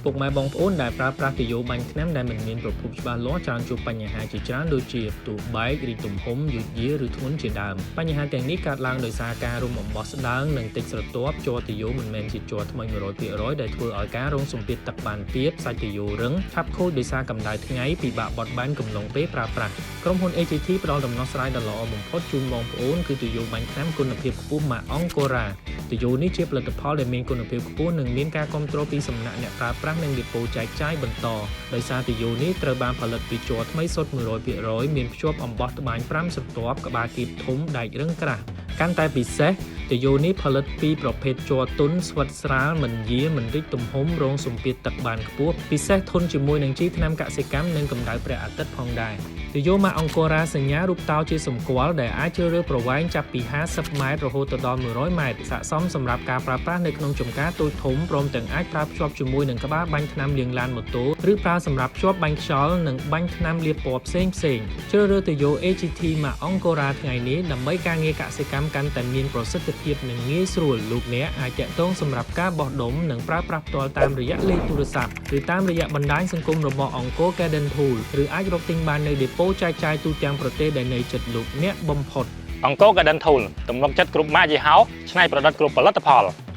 ពុកម៉ែបងប្អូនដែលប្រើប្រាស់ទុយោបាញ់ថ្នាំដែលមិនមានប្រភពច្បាស់លាស់ច្រើនជួបបញ្ហាជាច្រើនដូចជាផ្ទុះបែករីកទំហំយឺតយារឬធ្ងន់ជាដើមបញ្ហាទាំងនេះកើតឡើងដោយសារការរុំអំបោះស្ដើងនិងតិចស្រទាប់ជ័រទុយោមិនមែនជាជ័រថ្មី100%ដែលធ្វើឲ្យការរងសម្ពាធទឹកបានទាបសាច់ទុយោរឹងឆាប់ខូចដោយសារកម្ដៅថ្ងៃពិបាកបត់បែនកំឡុងពេលប្រើប្រាស់ក្រុមហ៊ុន AGT ផ្ដល់ដំណោះស្រាយដ៏ល្អបំផុតជូនបងប្អូនគឺទុយោបាញ់ថ្នាំគុណភាពខ្ពស់ម៉ាកអង្គរ៉ាទុយោនេះជាផលិតផលដែលមានគុណភាពខ្ពស់និងមានការគាំទ្រពីសំណាក់អ្នកប្រើប្រាស់និងដេប៉ូចែកចាយបន្តដោយសារទុយោនេះត្រូវបានផលិតពីជ័រថ្មីសុទ្ធ100%មានភ្ជាប់អំបោះត្បាញ5ស្រទាប់ក្បាលគៀបធំដែករឹងក្រាស់កាន់តែពិសេសទុយោនេះផលិតពីប្រភេទជ័រទុនស្វិតស្រាលមិនយាមិនរីកទំហំរងសម្ពាធទឹកបានខ្ពស់ពិសេសធន់ជាមួយនឹងជីថ្នាំកសិកម្មនិងកម្ដៅព្រះអាទិត្យផងដែរទុយោម៉ាកអង្គរ៉ាសញ្ញារូបតោជាសម្គាល់ដែលអាចជ្រើសរើសប្រវែងចាប់ពី50ម៉ែត្ររហូតទៅដល់100ម៉ែត្រស័ក្តិសមសម្រាប់ការប្រើប្រាស់នៅក្នុងចំការតូចធំព្រមទាំងអាចប្រើភ្ជាប់ជាមួយនឹងក្បាលបាញ់ថ្នាំលាងឡានម៉ូតូឬប្រើសម្រាប់ភ្ជាប់បាញ់ខ្យល់និងបាញ់ថ្នាំលាបពណ៌ផ្សេងផ្សេងជ្រើសរើសទុយោ AGT ម៉ាកអង្គរ៉ាថ្ងៃនេះដើម្បីការងារកសិកម្មកាន់តែមានប្រសិទ្ធភាពនិងងាយស្រួលលោកអ្នកអាចទាក់ទងសម្រាប់ការបោះដុំនិងប្រើប្រាស់ផ្ទាល់តាមរយៈលេខទូរស័ព្ទឬតាមរយៈបណ្ដាញសង្គមរបស់អង្គរ Garden Tool ឬអាចរកទិញបាននៅដេប៉ូចែកចាយទូទាំងប្រទេសដែលនៅជិតលោកអ្នកបំផុត។ អង្គរ Garden Tool ទំនុកចិត្តគ្រប់ម៉ាកយីហោច្នៃប្រឌិតគ្រប់ផលិតផល។